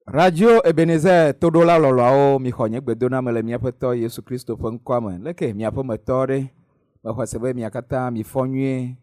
Radio Ebenezer toɖola lɔlɔawo, mixɔ nye gbedoname le míaƒe Tɔ Yesu Kristo ƒe ŋkɔa me. Leke miaƒe metɔ ɖe? Mexɔ se be mia katã mifɔ nyuie.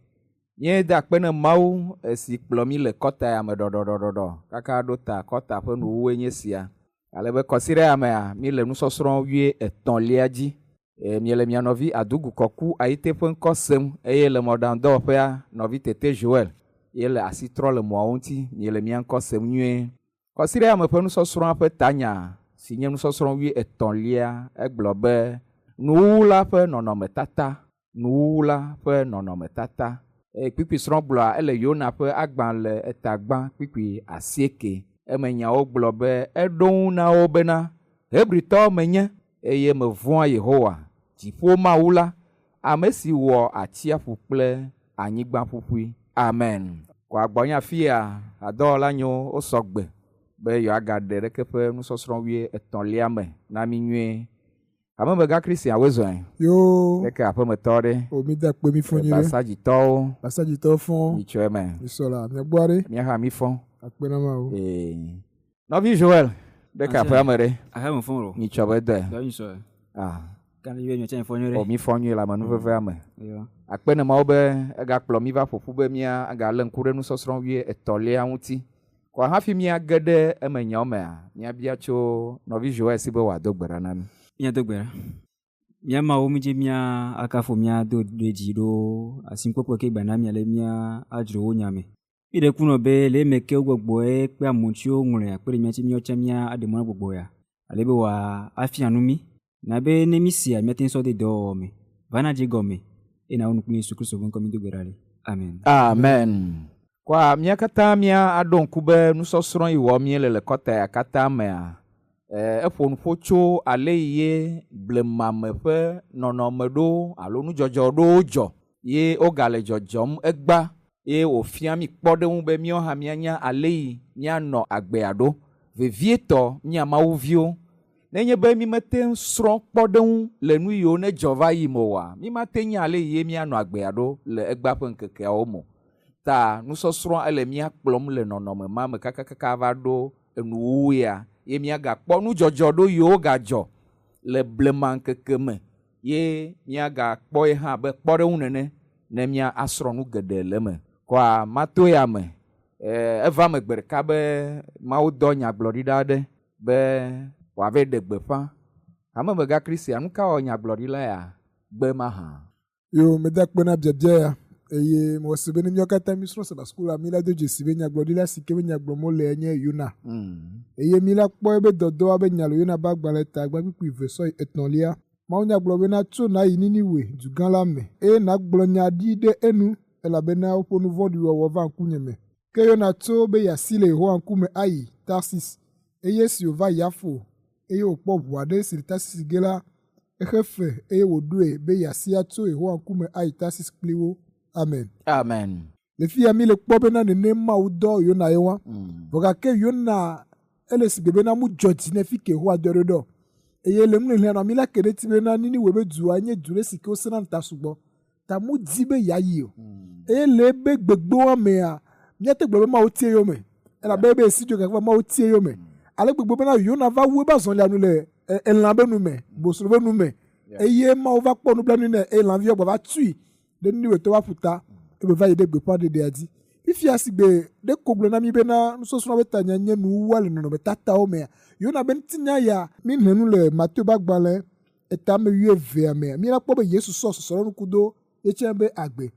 Míeda akpe ne Mawu esi kplɔ mí le kɔta ya me ɖɔɖɔɖɔɖɔɖɔ kaka ɖo ta kɔta ƒe nuwuwue nye sia. Ale be kɔsiɖa ya mea, míle nusɔsrɔ̃ wui etɔ̃lia dzi. E, miele mia nɔvi Adugu Kɔku Ayite ƒe ŋkɔ sem eye le mɔɖaŋudɔwɔƒea, nɔvi Tete Joel ye le asi trɔ le mɔawo ŋuti. Miele mía ŋkɔ sem nyuie. Kɔsiɖa me ƒe nusɔsrɔ̃a ƒe tanya si nye nusɔsrɔ̃ wuietɔ̃lia egblɔ be Nuwuwu la ƒe nɔnɔmetata, Nuwuwu la ƒe nɔnɔmetata. Eye kpukpui srɔ̃gblɔa ele Yona ƒe agbalẽ eta gbã kpukpui asieke. Eme nyawo gblɔ be eɖo ŋu na wo bena, Hebritɔ menye, eye mevɔ̃a Yehowa, dziƒo Mawu la, ame si wɔ atsiaƒu kple anyigba ƒuƒui. Amen. Kɔ agbɔ nye afia, hadɔwɔla nyo wosɔ gbe be yewoagaɖe ɖeke ƒe nusɔsrɔ̃ wui etɔ̃lia me na mí nyuie. Hamemegã Christian woe zɔe. Yoo. Ɖeke aƒemetɔ ɖe. O mi da kpe mi fɔn nyuie. Basadzitɔwo. Basadzitɔwo fɔn. Mi tsɔe me. Mi sɔ la mia gbɔ aɖe. Mia hã mi fɔn. Akpe na Mawu. Ee. Nɔvi Joel, ɖeke aƒea me ɖe. Aƒea me fɔn o. Mi tsɔ be dɔe. Dɔ mi sɔe. Ah. Kan mi be mi tsɛ fɔn nyuie ɖe. O mi fɔn nyuie le amenuvevea me. Akpe ne Mawu be egakplɔ mi va ƒoƒu be mía agalé ŋku ɖe nusɔsrɔ̃ wui etɔ̃lia ŋuti. Kɔa hafi míage ɖe eme nyawo mea, míabia tso nɔvi Joel si be wòado gbe ɖa na mí. Míado gbe ɖa. Mía Mawu, mídzi mía akafo mía do ɖe dzi ɖo asikpɔkpɔ ke gbana mía le mía adzro wo nya me. Míɖe ku nɔ be le eme ke wogbɔgbɔe kpe amewo ŋuti woŋlɔe akpe ɖe mía ŋuti míawo tsã mía aɖe mɔ na gbɔgbɔ ya ale be wòa afia nu mí. Na be ne mí sea míate ŋu sɔ de dɔwɔwɔ me. Va na dze gɔme eye na wo nu kple Yesu Kristo ƒe ŋkɔ mído gbe ɖa le. Amen. Amen. Kɔa mía katã mía aɖo ŋku be nusɔsrɔ̃ yi wɔm míele le kɔta ya katã mea, eƒo nuƒo tso aleyi ye blemame ƒe nɔnɔme ɖewo alo nudzɔdzɔ ɖewo dzɔ ye wogale dzɔdzɔm egbea eye wòfia mí kpɔɖeŋu be míawo hã míanya aleyi míanɔ agbea ɖo, vevietɔ mía Mawu viwo. Nenye be mímete ŋu srɔ̃ kpɔɖeŋu le nu yiwo nedzɔ va yi me oa, mímate nya aleyi ye míanɔ agbea ɖo le egbea ƒe ŋkekeawo me o. Ta nusɔsrɔ̃a ele mía kplɔm le nɔnɔme ma me kakakaka va ɖo enuwuwu ya, ye míagakpɔ nudzɔdzɔ ɖo yiwo gadzɔ le blema ŋkeke me ye míagakpɔe hã be kpɔɖeŋu nene ne mía asrɔ̃ nu geɖe le eme. Kɔa mato ya me. Eva eme gbe ɖeka be Mawu dɔ nyagblɔɖila aɖe be wòavae ɖe gbeƒã. Hamemegã Christian, nu ka wɔ nyagblɔɖila ya gbe mahã? Yo, meda akpe na biabia ya eye mewɔ se be ne míawo katã mísrɔ̃ Sabbat School la, míla do dzesi be nyagblɔɖila si ke be nya gblɔm wolea nye Yona. Eye míla kpɔ ebe dɔdɔ abe nya le Yona ƒe agbalẽ ta gbã kpukpui eve sɔyi etɔ̃lia. Mawunya gblɔ bena, Tso nàyi Niniwe, dugã la me, eye nàgblɔ nya ɖi ɖe enu, elabena woƒe nu vɔ̃ɖi wɔwɔ va ŋkunye me. Ke Yona tso be yeasi le Yehowa ŋkume ayi Tarsis, eye esi wòva Yafo, eye wòkpɔ ʋu aɖe si le Tarsis ge la, exe fe, eye wòɖoe be yeasi atso Yehowa ŋkume ayi Tarsis kpli wo. Amen. Amen. Le fiya mi le kpɔ bena nene Mawu dɔ Yona ye wa. Vɔ gake Yona ele sigbe bena mu dzɔ dzi ne fike Yehowa dɔe ɖo ɖɔ. Eye le nuhlɛnhlɛn nɔ mi la ke ɖe ti bena Niniwe be dua nye du ɖe si ke wosẽna ŋuta sugbɔ. Ta mu di be yeayi o. Eye le ebe gbegbewoa mea, míate gblɔ be Mawu ti eyome. Elabe ebe esi dzo gake va Mawu ti eyome. Ale gbegbe bena Yona va wu ebe azɔlia nu le elã be nu me, bosro be nu me. Eye Mawu va kpɔ nublanui nɛ eye lãviwo gba va tui ɖe Niniwetɔwo ƒe aƒuta eye wòva yi ɖe gbeƒãɖeɖea dzi. Fifia si gbe ɖe ko gblɔ na mí bena nusɔsrɔ̃a ƒe tanya nye nuwuwua le nɔnɔmetatawo mea, Yona be ŋutinya ya míxlẽ nu le Mateo ƒe agbalẽ etame wuievea mea, míeva kpɔ be Yesu sɔ sɔsrɔ̃nu kudo ye tsɛ be agbe.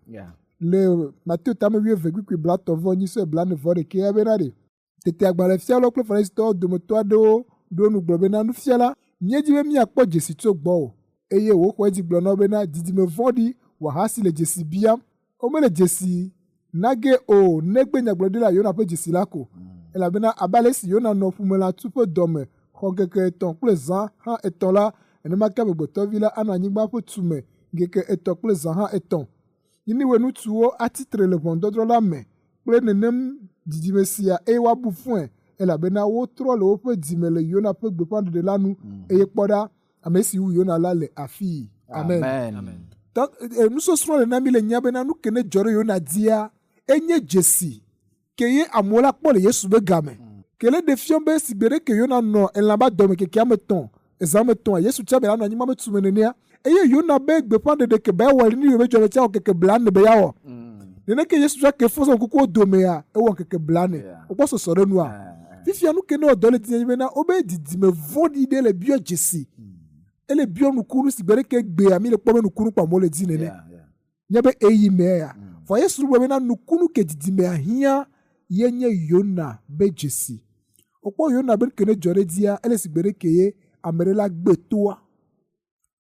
Le Mateo tame wuieve kpukpui blatɔ̃ vɔ enyi sɔe blane vɔ ɖekɛ ya bena ɖe, Tete agbalẽfialawo kple Farisitɔwo dometɔ aɖewo ɖo nu gblɔ bena, Nufiala, míedi be míakpɔ dzesi tso gbɔwò. Eye wòxɔ edzi gblɔ na wo bena, Didime vɔ̃ɖi wòahasi le dzesi biam. Womele dzesi na ge o, negbe nyagblɔɖila Yona ƒe dzesi la ko. Elabena abe ale si Yona nɔ ƒumelãtu ƒe dɔme xɔ ŋkeke etɔ̃ kple zã hã etɔ̃ la, nenema ke Amegbetɔvi la anɔ anyigba ƒe tume ŋkeke etɔ̃ kple zã hã etɔ̃. Niniwe ŋutsuwo atsi tre le ʋɔnudɔdrɔ̃ la me kple nenem dzidzime sia, eye woabu fɔe, elabena wotrɔ le woƒe dzi me le Yona ƒe gbeƒãɖeɖe la nu, eye kpɔ ɖa, ame si wu Yona la le afii. Amen. Amen. Donc, nusɔsrɔ̃ le na mí le nya bena nu ke ne dzɔ ɖe Yona dzia, enye dzesi ke ye amewo la kpɔ le Yesu be game. Ke le ɖe fiɔ be sigbe ɖe ke Yona nɔ elã ba dɔme keke ame tɔn eza ame tɔn Yesu tsa be la nɔ anyigba be tume nenea. Eye Yona be gbeƒãɖeɖe ke ba ewɔ le Niniwe be dua me tsa wɔ keke blane be ya wɔ. Nene ke Yesu tsa ke fɔ zɔ kukuwo domea ewɔ keke blane. Wokpɔ sɔsɔ ɖe nua. Fifia nu ke ne wɔ dɔ le dzi nye bena wobe didime vɔ̃ɖi ɖe le biɔ dzesi. Ele biɔ nukunu sigbe ɖe ke gbea mi le kpɔ be nukunu kpɔ amewo le dzi nene. Nye be eyi me ya. Vɔ Yesu gblɔ bena nukunu ke didimea hiã ye nye Yona be dzesi. Wokpɔ Yona be ke ne dzɔ ɖe dzia ele sigbe ɖe ke ye ame ɖe la gbe toa.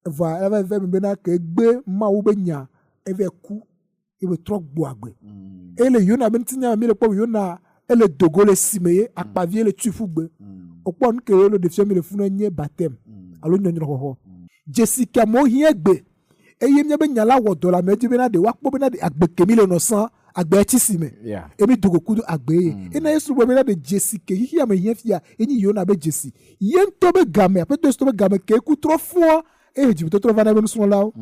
Evɔa eva va eme bena ke gbe Mawu be nya eva ku ye be trɔ gbɔ agbe. Eye le Yona be ŋutinya me mi le kpɔ be Yona ele dogo le sime ye akpavi le tui ƒu gbe. Wokpɔ nu ke le ɖe fia mi le funu nye baptême alo nyɔnyrɔxɔxɔ. Dzesi ke amewo hiã gbe eye míabe nya la wɔ dɔ le amewo dzi bena ɖe woakpɔ bena ɖe agbe ke mi le nɔ sã agbea tsi si me. Emi dogo kudo agbe ye. Ena Yesu gblɔ bena ɖe dzesi ke xixia me hiã fia ye nyi Yona be dzesi. Ye ŋutɔ be game, Aƒetɔ Yesu ŋutɔ be game ke eku trɔ fũa eye dzimetɔtrɔ va na eƒe nusrɔ̃lawo.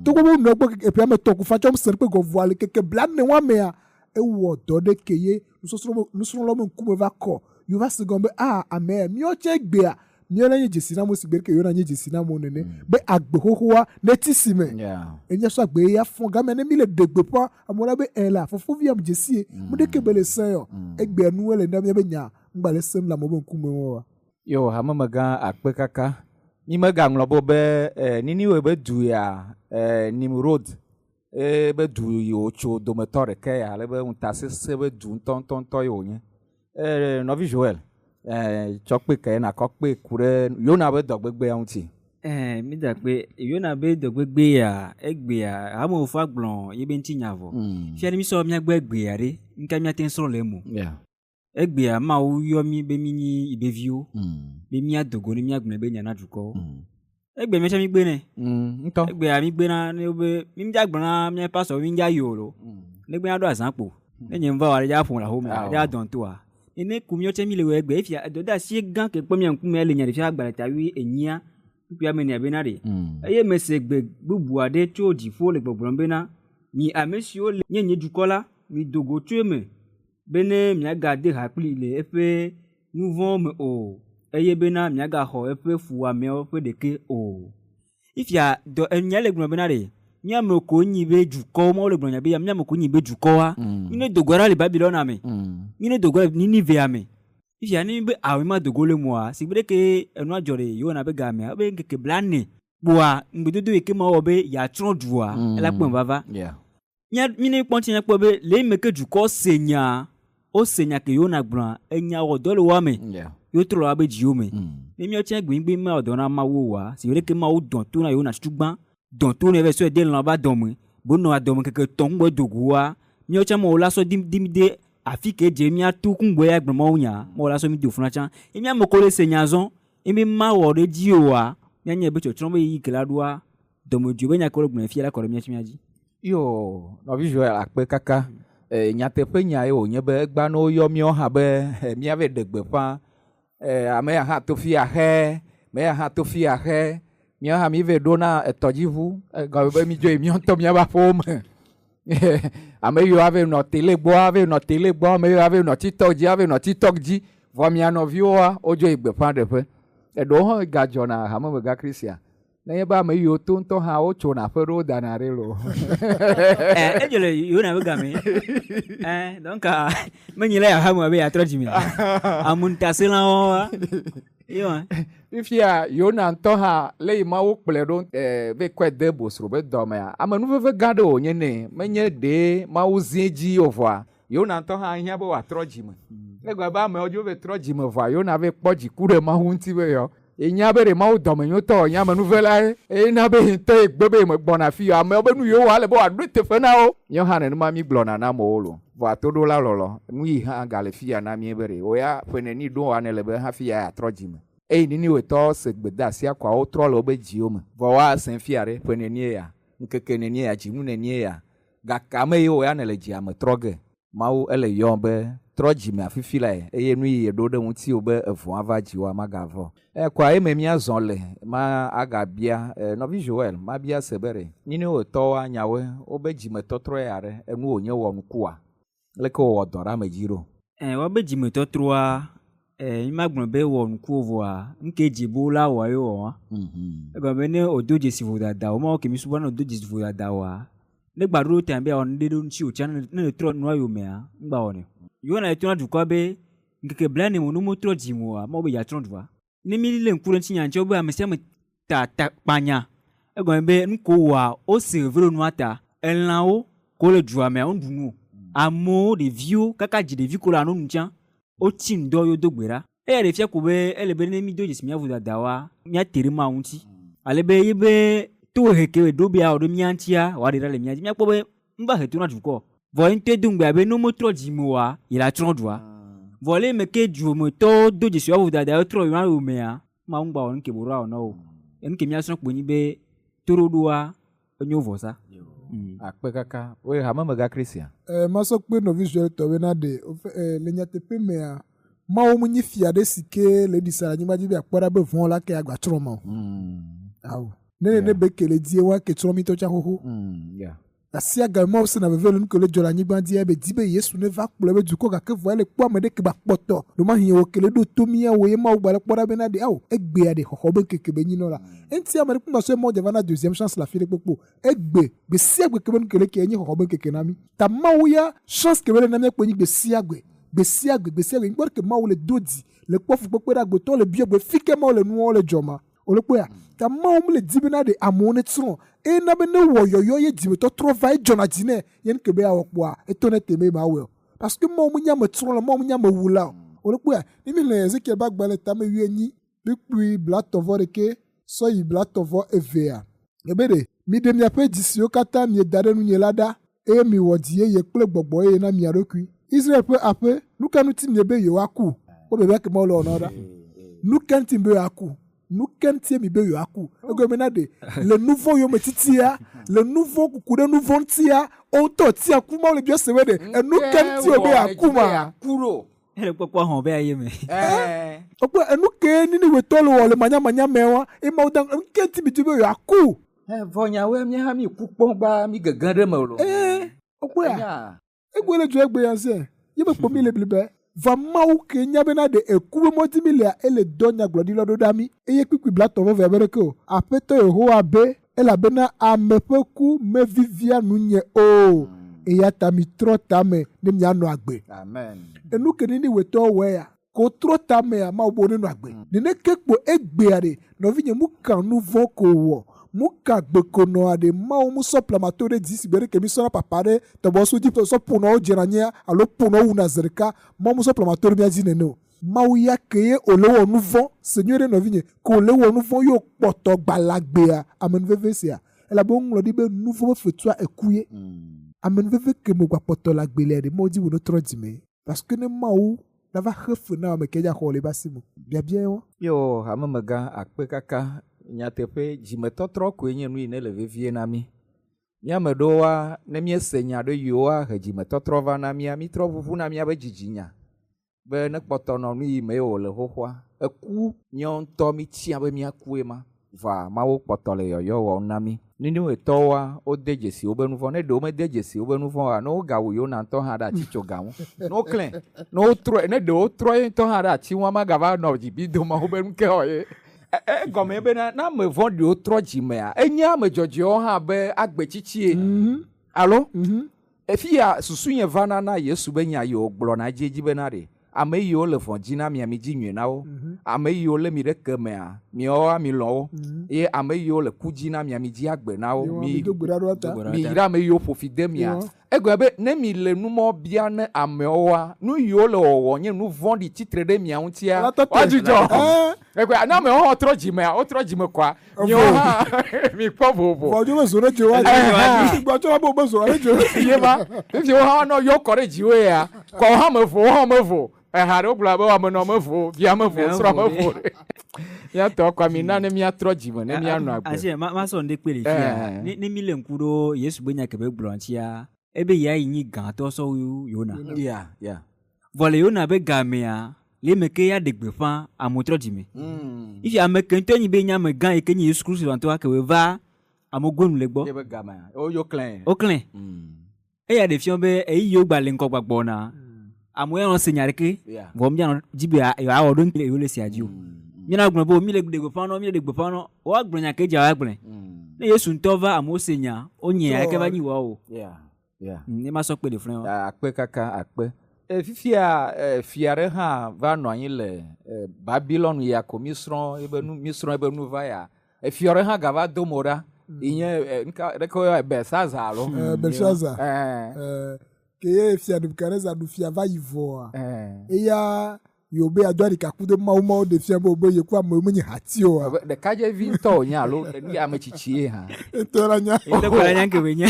Togbɔ be wonɔ egbɔ keke eƒe ame etɔ̃ ku fa tsɔ ŋusẽ kple gɔvɔa le keke blane wɔamea, ewɔ dɔ ɖe ke ye nusrɔ̃lawo be ŋkume va kɔ. Yewo va se gɔme be a ame ya míawo tse egbea míawo la nye dzesi na amewo sigbe ɖeke Yona nye dzesi na amewo nene be agbe xoxoa netsi si me. Enye sɔ agbe ya fɔ game ne mi le ɖe gbeƒã amewo la be ɛ la fofovi am dzesi ye mu ɖeke be le se yɔ. Egbea nu ele na míabe nya ŋgba le sem le amewo be ŋkume wa. Yo hamemegã akpe kaka. Mi megaŋlɔ bo be Niniwe be du ya Nimrod eye be du yi wòtso dometɔ ɖeka ya ale be ŋutasesẽ be du ŋutɔŋutɔŋutɔ ye wònye. Nɔvi Joel, tsɔ kpe ke nakɔ kpe ku ɖe Yona be dɔgbegbea ŋuti. Mi da kpe Yona be dɔgbegbe ya egbea amewo fa gblɔ ye be ŋutinya vɔ. Fia ne mi sɔ míagbe egbea ɖe, nuka míate ŋu srɔ̃ le eme o. Egbea Mawu yɔ mí be mí nyi yibe viwo, be míado go ne míagblɔ be nya na dukɔwo. Egbea míatsã mí gbe nɛ. Ŋutɔ. Egbea mí gbena ne wobe mí dza gblɔ na mía pastor be mí dza yi o lo. Ne gbe aɖo azã kpo. Ne nye ŋva wa ɖe dza ƒo le axome, ɖe adɔn toa. Nene ku míawo tsɛ mí le wɔ egbe efia edɔdeasi gã ke kpɔ mía ŋkume le nya ɖe fia agbalẽ ta wui enyia kpukpui ame enea bena ɖe. Eye mese gbe bubu aɖe tso dziƒo le gbɔgblɔm bena, mi ame siwo le nye nye dukɔ la, mido go tso eme bene miagade ha kplii le eƒe nu vɔ̃wo me o, eye bena miagaxɔ eƒe fuwɔameawo ƒe ɖeke o. Ifia dɔ enya le gblɔ bena ɖe mía ame ko nyi be dukɔwo Mawu le gblɔ nya be mía ame ko nyi be dukɔwoa mí ne do go ɖa le Babilɔna me mí ne do go le Ninivea me. Ifia ne be awo ma do go le moa si gbe ɖeke enua dzɔ ɖe Yona be gamea ebe ŋkeke blane kpoa ŋugbedodo yi ke Mawu wɔ be yeatsrɔ̃ dua ela kpɔe vava. Mía mí ne kpɔ ŋuti míakpɔ be le eme ke dukɔ se nya wose nya ke Yona gblɔa enya wɔ dɔ le woa me. Yewo trɔ le woabe dziwo me. Ne míawo tsɛ gbegbe mewɔ dɔ na Mawu oa, si ɖeke Mawu dɔn to na Yona tutugbã, dɔn to nɛ vɛ sɔe de lã be adɔme, be wonɔ adɔme ŋkeke etɔ̃ ŋgbɔ do goa, míawo tsɛ Mawu la sɔ di di mí de afi ke dze míato kuŋgbɔ ya gblɔ Mawu nya, Mawu la sɔ mí do funa tsã. Ye mía ame kewo le se nya zɔ, ye mí mawɔ ɖe edzi oa, míanye be tsɔtsrɔ̃ be ɣeyiɣi ke la ɖoa, dɔmedzoe be nya ke wole gblɔm fia la kɔ ɖe mía mía dzi. Yo, nɔvi Joel akpe kaka. E, nyateƒe nya ye wònye be egbea ne woyɔ míawo hã be míava ɖe gbeƒã e, ame ya hã to fi ya xe, ame ya hã to fi ya xe. Míawo hã míva ɖona etɔdziʋu egɔme be mídzo yi míawo ŋutɔ míaƒe aƒewo me. Ame yiwo ava nɔ tele gbɔ ava nɔ tele gbɔ, ame yiwo ava nɔ TikTok dzi ava nɔ TikTok dzi. Vɔ mia nɔviwoa, wodzo yi gbeƒã ɖeƒe. Eɖewo hã gadzɔna hamemegã Christian. Nenye be ame yiwo to ŋutɔ hã wotsona aƒe ɖewo dana ɖi loo. Eh, edze le Yona be game. Eh, donc menyi le yeaha me be yeatrɔ dzime. Amuntaselawo yewa. Fifia Yona ŋutɔ hã le yi Mawu kplɔe ɖo eh, be kɔe de bosro be dɔmea, amenuveve gã ɖe wònye nɛ. Menye ɖee Mawu zi edzi o vɔa, Yona ŋutɔ hã hiã be wòatrɔ dzime. Egɔme be amewo dzo be trɔ dzime vɔa, Yona vɛ kpɔ dziku ɖe Mawu ŋuti be yɔ. Yenya be ɖe Mawu dɔmenyotɔ wònye amenuvelae, eye na be ye ŋutɔ yegbe be yemegbɔna afi o. Amewo be nu yiwo wɔa ele be wòaɖo eteƒe na wo. Míawo hã nenema mígblɔna na amewo loo. Vɔa toɖola lɔlɔ̃, nu yi hã gale fiya na mí be ɖe wò ya ƒe neni ɖo wòa nèle be hafi ya yeatrɔ dzime. Eyi Niniwetɔwo se gbedeasia kɔa, wotrɔ le wobe dziwo me. Vɔ woasẽ fiya ɖe, ƒe nenie ya? Ŋkeke nenie ya? Dzinu nenie ya? Gake ame yi wò ya nèle dzia me trɔ ge. Mawu ele yɔm be, Trɔ dzime afifi lae, eye nu yi yeɖo ɖe ŋutiwò be evɔ̃ ava dziwòa magavɔ o. E, kɔa eme míazɔ le ma agabia. E, nɔvi Joel, mabia se be ɖe Niniwetɔwoa nyawoe wobe dzimetɔtrɔ ya ɖe enu wònye wɔ nukua? Leke wòwɔ dɔ ɖe ame dzi ɖo? E, woabe dzimetɔtrɔa, Eh, mi magblɔ be wɔ nuku o vɔa, nuke dze be wola wɔa ye wɔ wa. Egɔme be ne wòdo dzesi vodada o, Mawu ke mi subɔna ne wòdo dzesi vodada oa, ne gba ɖo ta be yeawɔ nu ɖe ɖo ŋuti o tsã ne le trɔ nua yomea, ŋgba wɔnɛ o. Yohana le to na dukɔa be ŋkeke blaene me ne wometrɔ dzime oa, Mawu be yeatsrɔ̃ dua. Ne mi lé ŋku ɖe ŋutinya ŋuti wobe ame sia ame ta ta kpanya. Egɔme be nu ko wɔa, wose veve ɖe nua ta. Elãwo ko le dua mea, woɖu nu o. Amewo, ɖeviwo kaka dzi ɖevi ko le ano nu tsã. Wotsi ŋdɔ ye wodo gbe ɖa. Eya ɖe fia ko be ele be ne mído dzesi mía vodadawoa, míate ɖe Mawu ŋuti. Ale be yebe tohehe ke ɖo be yeawɔ ɖe mía ŋutia, wòaɖe ɖa le mía dzi. Míakpɔ be ŋva he to na dukɔ o. Vɔ ye ŋutɔe do ŋugbe abe ne wometrɔ dzi me oa, ye la tsrɔ̃ dua. Vɔ le eme ke dumetɔwo do dzesi woa vodada wotrɔ yewoa yomea, Mawu ŋgba wɔ nu ke bo ɖo awɔ na wo o. Enu ke míasrɔ̃ kpoe nyi be toɖoɖoa enyo vɔsa. Akpe kaka. Woe hamemegã Christian. E, masɔ kpe nɔvi Israeltɔ bena ɖe wofe, e, le nyateƒe mea, Mawu menye fia ɖe si ke le ɖi sa le anyigba dzi be yeakpɔ ɖa be vɔ̃ la ke agba tsrɔ̃ ma o. Ao. Ne nene be ke le die wa ke tsrɔ̃ mi tɔ tsã xoxo. Gasia game Mawu sena veve le nu ke le dzɔ le anyigba dzia be di be Yesu ne va kplɔe be dukɔ gake vɔa ele kpɔ ame ɖe ke ba kpɔtɔ. Ɖomahi wò ke le ɖo to mía wò ye Mawu gba le kpɔ ɖa bena ɖe ao egbea ɖe xɔxɔ be ŋkeke be nyinɔ la. Eŋti ame ɖe kpɔ sɔe Mawu dze va na deuxième chance le afi ɖe kpekpe o. Egbe, gbe sia gbe ke be nu ke le ke enye xɔxɔ be ŋkeke na mí. Ta Mawu ya chance ke be le na mía kpɔe nyi gbe sia gbe. Gbe sia gbe, gbe sia gbe. Ŋkpɔ ɖe ke Mawu le do dzi, le kpɔ fukpekpe ɖe agbetɔ le biɔ gbe fike Mawu le nuwɔ le dzɔ ma. Wòle kpɔea? Ta Mawu mele di bena ɖe amewo netsrɔ̃ o. Eye na be ne wɔ yɔyɔ ye dzimetɔtrɔ va, edzɔna dzi nɛ. Ye nuke be yeawɔ kpoa, eto ne te be mawɔe o. Parce que Mawu menye ametsrɔ̃la o, Mawu menye amewula o. Wòle kpɔea? Ne míxlẽ Ezekiel ƒe agbalẽ tame wuienyi, kpukpui blatɔ̃ vɔ ɖekɛ sɔ yi blatɔ̃ vɔ evea, ebe ɖe, Miɖe miaƒe dzi siwo katã mieda ɖe nunye la ɖa, eye miwɔ dzi yeye kple gbɔgbɔ yeye na mia ɖokui. Israel ƒe aƒe, nu ka ŋuti miebe yewoaku? Kpɔ biabia ke Mawu le wɔ na wo ɖa. Nu ka ŋuti mibe yewoaku? Nu ka ŋutie mibe yewoaku? Egɔme bena ɖe le nu vɔ̃ yome titia, le nu vɔ̃ kuku ɖe nu vɔ̃ ŋutia, wo ŋutɔ tia ku. Mawu le biɔ se be ɖe enu ka ŋuti wobe yeaku ma? Ele kpɔkpɔ hɔn be aye me. Wokpɔ enu ke Niniwetɔwo le wɔ le manyamanya me wa, eye Mawu da enu ke ŋuti midi be yewoaku. Vɔ nyawoe mía hã míku kpɔ gba mí gege ɖe eme o. Wokpɔea? Egbe le dzɔ egbe ya se. Ye be kpɔ mí le blibe. Vɔ Mawu ke nya bena ɖe eku be mɔ di mí lea, ele dɔ nyagblɔɖilɔ ɖo ɖa mí. Eye kpukpui blatɔ̃ vɔ vea be ɖeke o. Aƒetɔ Yehowa be, Elabena ame ƒe ku mevivia nunye o. Eya ta mitrɔ tame ne mianɔ agbe. Enu ke Niniwetɔwo wɔe ya, ke wotrɔ tamea, Mawu be wonenɔ agbe. Neneke kpo egbea ɖe, nɔvinye, muka nuvɔ̃ ko wɔ, muka gbe ko nɔa ɖe, Mawu musɔ plamato ɖe dzi sigbe ɖeke misɔna papa ɖe tɔbɔsu dzi sɔ ƒonɔ wo dzena anyia alo ƒonɔ wo wuna zeɖeka, Mawu musɔ plamato ɖe mía dzi nene o. Mawu ya ke ye wòle wɔ nuvɔ̃, se nyuie ɖe nɔvinye, ke wòle wɔ nuvɔ̃ ye wòkpɔtɔ gbalagbea amenuveve sia, elabe woŋlɔ ɖi be nuvɔ̃ ƒe fetua eku ye. Amenuveve ke me wògbakpɔtɔ le agbe lea ɖe Mawu di be wònetrɔ dzime. Parce que ne Mawu nava xe fe na ame ke dza xɔ le eƒe asi me. Biabia ye wa. Yo, hamemegã, akpe kaka. Nyateƒe, dzimetɔtrɔ koe nye nu yi ne le vevie na mí. Mía ame ɖewoa, ne míese nya ɖe yiwoa he dzimetɔtrɔ va na mía, mítrɔ ʋuʋuna míaƒe dzidzinya be ne kpɔtɔ nɔ nu yi me wòle xoxoa, eku míawo ŋutɔ mítia be míakue ma. Vɔa Mawu kpɔtɔ le yɔyɔ wɔm na mí. Niniwetɔwoa, wode dzesi wobe nuvɔ̃. Ne ɖe womede dzesi wobe nuvɔ̃ oa, ne wogawu Yona ŋutɔ hã ɖe atitsoga ŋu. Ne woklãe, ne wotrɔe, ne ɖe wotrɔ ye ŋutɔ hã ɖe ati ŋua, magava nɔ dzi bi dom Mawu be nu ke wɔ ye. Egɔme bena ne ame vɔ̃ɖiwo trɔ dzimea, enye ame dzɔdzɔewo hã be agbetsitsie. Alo? Efiya susunye vana na Yesu be nya yi wògblɔna edziedzi bena ɖe, Ame yiwo le vɔ̃ dzi na mia, midzi nyui na wo. Ame yiwo lé mi ɖe ke mea, miawoa milɔ̃ wo. Eye ame yiwo le ku dzi na mia, midzi agbe na wo. Mi miyra ame yiwo ƒo fi de mia. Egɔme be ne mi le numɔ bia ne amewoa, nu yiwo le wɔwɔ nye nu vɔ̃ɖi tsitre ɖe mia ŋutia, woadzudzɔ. Egɔme ne amewo hã trɔ dzimea, wotrɔ dzime kɔa, miawo hã mikpɔ vovo. Vɔ dzo be zo ɖe dzo wa dzi. Gbɔ tsɔ be be zo ɖe dzo. Ye ma, fifi wo hã nɔ yɔ kɔ ɖe dziwoe ya. Kɔ wo hã me vo, wo hã me vo. Eha ɖewo gblɔ be ame nɔ me vo, via me vo, srɔ̃ me vo. Míatɔ kɔ mi na ne míatrɔ dzime ne míanɔ agbe. Asi ma ma sɔ ŋɖe kpe le fia. Ne ne mi le ŋku ɖo Yesu be nya ke be gblɔ ŋutia, ebe ya yi nyi gãtɔ sɔ wu Yona. Ya, ya. Vɔ le Yona be gamea, le eme ke ya ɖe gbeƒã amewo trɔ dzime. Ifi ame ke ŋutɔ nyi be nye ame gã yi ke nye Yesu Kristo ŋutɔ ke wòva amewo goe nu le gbɔ. Ye be gamea, wo yo klẽ. Woklẽ. Eya ɖe fia be eyi yiwo gba le ŋgɔ gbagbɔna. Amewo ya nɔ se nya ɖeke Yeah. vɔ míanɔ dzi be yewoawɔ ɖo ŋuti le yewo le sia dzi o. Míana gblɔ be mí le ɖe gbeƒã nɔ, mí le ɖe gbeƒã nɔ. Woagblɔ nya ke dza woagblɔe. Ne Yesu ŋutɔ va amewo se nya, wonye ya ke va nyi woawo. Yeah. Yeah. Ne ma sɔ kpe ɖe flɛ wa. Akpe kaka akpe. E, fifia e, fia ɖe hã va nɔ anyi le e, Babilon ya ko mísrɔ̃ ebe nu mísrɔ̃ ebe nu va ya. Efia ɖe hã gava do mo ɖa. Yi nye e, nuka ɖeke woyɔ Belsazar alo. Belshazzar. Eh, Ke ye fia Nebukadnezar ɖu fia va yi vɔa. eh. Eya yewo be yeado aɖika ku ɖe Mawu mawo ɖe fia be wo be yeku amewo menye hati oa. Ebe Ɖekadzɛvi ŋutɔ wònye alo nu ame tsitsi ye hã. Etɔ la nya. Ŋutɔ kpɔ la nya ke be nye.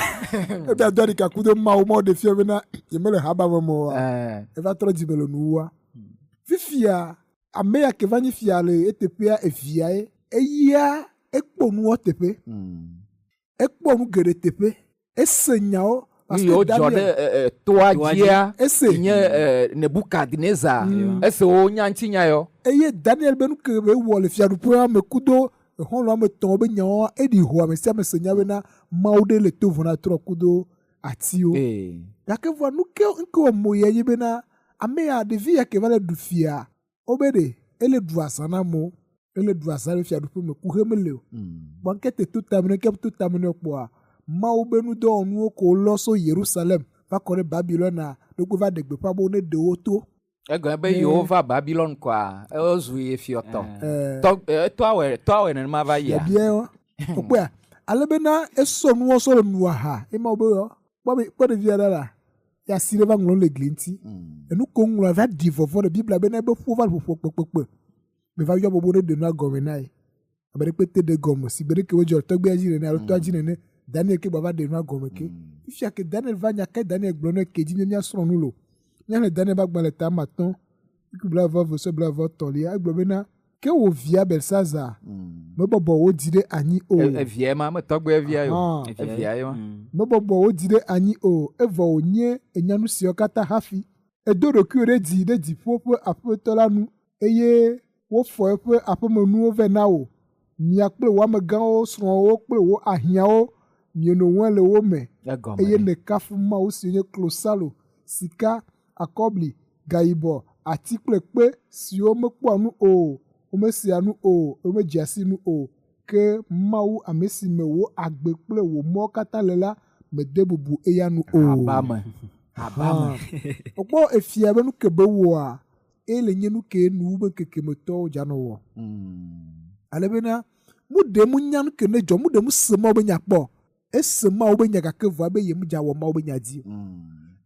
Ebe yeado aɖika ku ɖe Mawu mawo ɖe fia bena yemele haba me me oa. Eh, Eva trɔ dzime le nuwua. Fifia ame ya ke va nyi fia le eteƒea evia ye. Eya ekpɔ nuwɔ teƒe. Ekpɔ nu geɖe teƒe. Ese nyawo. Nu yiwo dzɔ ɖe e, e, toa Toa dzia Ese. yi nye e, Nebukadnezar. Ese wo nya ŋutinya yɔ. Eye Daniel be nu ke be wɔ le fiaɖuƒea me kudo exɔlɔ̃ ame etɔ̃wo be nyawoa eɖi ho ame sia ame se nya bena Mawu ɖe le to vo na trɔ kudo atiwo. Eh. Gake vɔa nu ke ŋke wɔ mo ya nye bena ame ya ɖevi ya ke va le ɖu fia wobe ɖe ele ɖu azã na amewo. Ele ɖu azã le fiaɖuƒe me kuxe mele o. Kpɔ ŋke te to tame ne ŋke to tame ne kpɔa Mawu be nudɔwɔnuwo ko wolɔ so Yerusalem va kɔ ɖe Babilɔna ɖokui va ɖe gbeƒã be wo ne ɖe wo to. Egɔme be Ne- yewo va Babilon kɔa, ezu ye fiɔtɔ. Eh, Tɔ e, tɔa wɔ tɔa wɔ nenema va yia. biabia wa okpɔa ale bena esɔ nuwɔ sɔ le nua ha ema wo be yɔ kpɔ be kpɔ ɖevia ɖa la ya si ɖe va ŋlɔ le gli ŋuti enu ko ŋlɔ va ɖi vɔvɔ ɖe Biblia bena ebe ƒo va le ƒoƒo kpekpekpe me va yɔ bobo ɖe ɖe nua gɔme na ye ame ɖe kpete ɖe gɔme si gbe ɖe ke wodzɔ tɔgbea dzi nene alo tɔa dzi nene Daniel ke gba va ɖe nua gɔme ke fifia ke Daniel va nya ke Daniel gblɔ ne ke dzi nye míasrɔ̃ nu lo míaxlẽ Daniel ƒe agbalẽ ta ame atɔ̃ kpukpui blaeve eve sɔ blaeve etɔ̃lia egblɔ bena ke wò via Belsazar mebɔbɔ wò dzi ɖe anyi o. Evia ma, me tɔgbe evia yo. Aha. Evia ye ma. Mebɔbɔ wò dzi ɖe anyi o, evɔ wònye enya nu siawo katã hafi. Edo ɖokuiwò ɖe dzi ɖe dziƒo ƒe aƒetɔ la nu eye wofɔ eƒe aƒemenuwo vɛ na wò. Mia kple wò amegãwo, srɔ̃wo kple wò ahiãwo mieno wain le wo me Egɔme eye ɖe. nèkafu Mawu si nye klosalo, sika, akɔbli, gayibɔ, ati kple kpe siwo mekpɔa nu o, womesea nu o, womedzea si nu o. Ke Mawu ame si me wò agbe kple wò mɔ katã le la mede bubu eya nu o. Aba me. Aba me. Wokpɔ efia be nu ke be wɔa, ele nye nu ke nuwu be ŋkeke me tɔwo dzanɔ wɔ. Ale bena mu ɖe mu nya nu ke ne dzɔ, mu ɖe mu se Mawu be nya kpɔ. Ese Mawu be nya gake vɔa be ye mu dza wɔ Mawu be nya dzi o.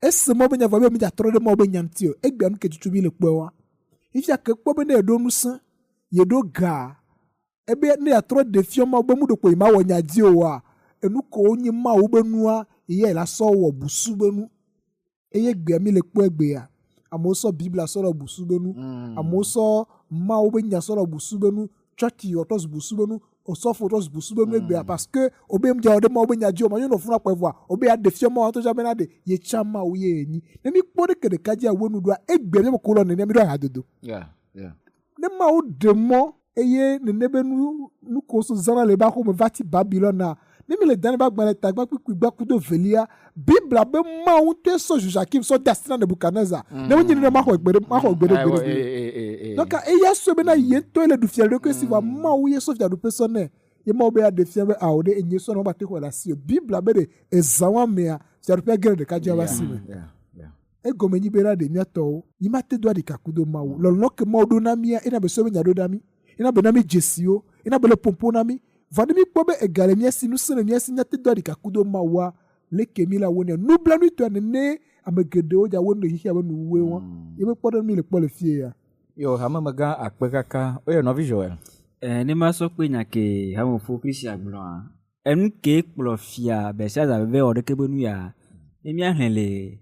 Ese Mawu be nya vɔa be mu dza trɔ ɖe Mawu be nya ŋuti o. Egbea nu ke tutu mi le kpɔe wa. Fifia ke kpɔ be ne yeɖo ŋusẽ, yeɖo ga, ebe ne yeatrɔ ɖe fia Mawu be mu ɖo kpo ye ma wɔ nya dzi oa, enu ko nye Mawu be nua, ye la sɔ wɔ busu be nu. Eye gbea mi le kpɔe gbea, amewo sɔ Biblia sɔ le busu be nu, amewo sɔ Mawu be nya sɔ le busu be nu, tsɔtsi wɔ trɔ zu busu be nu, osɔfo trɔ zu busu be nu egbea parce que wobe mu dza wɔ ɖe Mawu be nya dzi o, manyo nɔ funa kpɔe vɔa, wobe ya ɖe fia Mawu ŋutɔ tsã bena ɖe ye tsã Mawu ye yenyi. Ne mi kpɔ ɖe ke ɖeka dzia wo nu ɖoa, egbea míaƒe ko lɔ nene mi ɖo ahadodo. Yeah, yeah. Ne Mawu ɖe mɔ eye nene be nu nu ko so zãna le ebe axome va tsi Babilɔna, ne mi le Daniel be agbalẽ tagba kpukpui gba kudo velia, Biblia be Mawu ŋutɔe sɔ Jojakim sɔ de asi na Nebukadnezar. Ne wonye nene maxɔ gbe ɖe maxɔ gbe ɖe gbe ɖe gbe ɖe. Donc eya sɔe bena ye ŋutɔe le ɖu fia ɖokui si vɔa Mawu ye sɔ fiaɖuƒe sɔ nɛ. Ye Mawu be yeaɖe fia be ao ɖe enye sɔ na wogbate xɔe le asi o. Biblia be ɖe ezã woamea fiaɖuƒea ge ɖe ɖekadze be asi me. Yeah, yeah. Egɔme nyi bena ɖe míatɔwo yi mate do aɖika kudo Mawu. Lɔlɔ̃ ke Mawu ɖo na mía ena be sɔ be nya ɖo ɖa mí. Ena be na mí dzesiwo. Ena be le ƒoƒo na mí. Vɔ ne míkpɔ be ega le mía si, ŋusẽ le mía si míate do aɖika kudo Mawua, leke mí la wɔnɛ. Nublanuitɔa nene ame geɖewo dza wɔnu le xexea be nuwuwue wɔn. Ye be kpɔ ɖe mí le kpɔ le fie ya. Yo hamemegã akpe kaka. Oye nɔvi Joel. Eh, ne ma sɔ kpe nya ke hamefo Christian gblɔa, enu ke kplɔ fia Belshazzar be wɔ ɖeke be nu ya, ne míaxlẽ le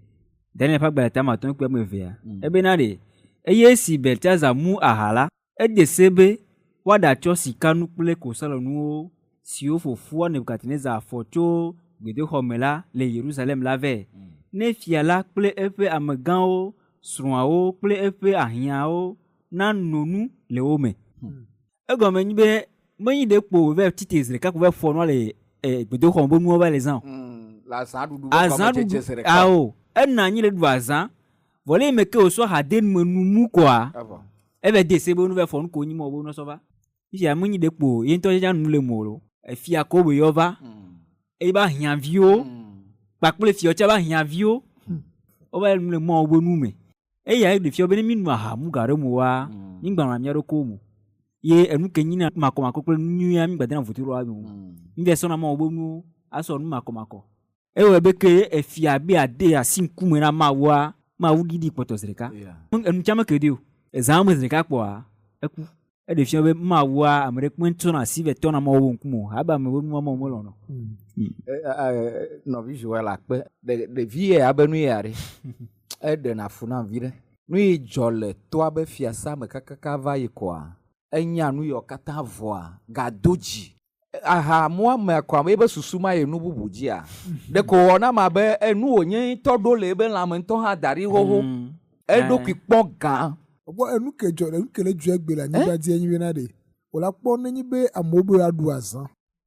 Daniel ƒe agbalẽ tame atɔ̃ kple ame evea, ebena ɖe eye esi Belshazzar mu aha la, ede se be woaɖatsɔ sikanu kple klosalonuwo siwo fofoa Nebukadnezar fɔ tso gbedoxɔ me la le Yerusalem la vɛ. Ne fia la kple eƒe amegãwo, srɔ̃awo kple eƒe ahiãwo nano nu le wo me. Egɔme nyi be menyi ɖe kpo wòva tite zi ɖeka ko va fɔ nua le gbedoxɔ me be nuwo va le zã o. Le azãɖuɖu be Azãɖuɖu gɔmedzedze zi ɖeka. Ao, enɔ anyi le ɖu azã. Vɔ le yi me ke wòsɔ aha de nume nu mu koa, Evɔ. eve de se be nu va fɔ nu ko nyi mɔ be nu sɔ va. Fifia menyi ɖe kpo ye ŋutɔ tsã nu le mo lo. Efia ko be yɔ va. Eye ba hiãviwo kpakple fiawo tsã ba hiãviwo. Wova le nu le mɔ be nu me. Eya ɖe fia be ne mi nu aha mu ga ɖe mo wa, mi gbalã mía ɖokuiwo mo. Ye enu ke nyina makɔmakɔ kple nu nyuia mi gbadena voto ɖo wa mo. Mi va sɔna Mawu be nuwo asɔ nu makɔmakɔ. Ewɔe be ke efia be ade asi ŋkume na Mawua, Mawu ɖiɖi kpɔtɔ zi ɖeka. Enu tsã meke ɖi o. Ezã me zi ɖeka kpɔa, eku. Eɖe fia be Mawua ame ɖe kpe tsɔna asi vɛ tɔna Mawu be ŋkume o. Abe ame be nua Mawu melɔ̃na o. Nɔvi Joel akpe. Ɖevi ya abe nu ya ɖe. Eɖena fu nam vi ɖe. Nu yi dzɔ le toa be fiasa me kakaka va yi koa, enya nu yɔ katã vɔa, gado dzi. Aha muamea kɔa ebe susu ma yi nu bubu dzia. Ɖeko wòwɔ na ame be enu wònye ŋutɔ ɖo le ebe lãme ŋutɔ hã da ɖi xoxo. Eɖokui kpɔ gã. Kpɔ enu ke dzɔ enu ke le dzɔ egbe le anyigba dzi enyi bena ɖe. Wòla kpɔ nenye be amewo be yewoaɖu azã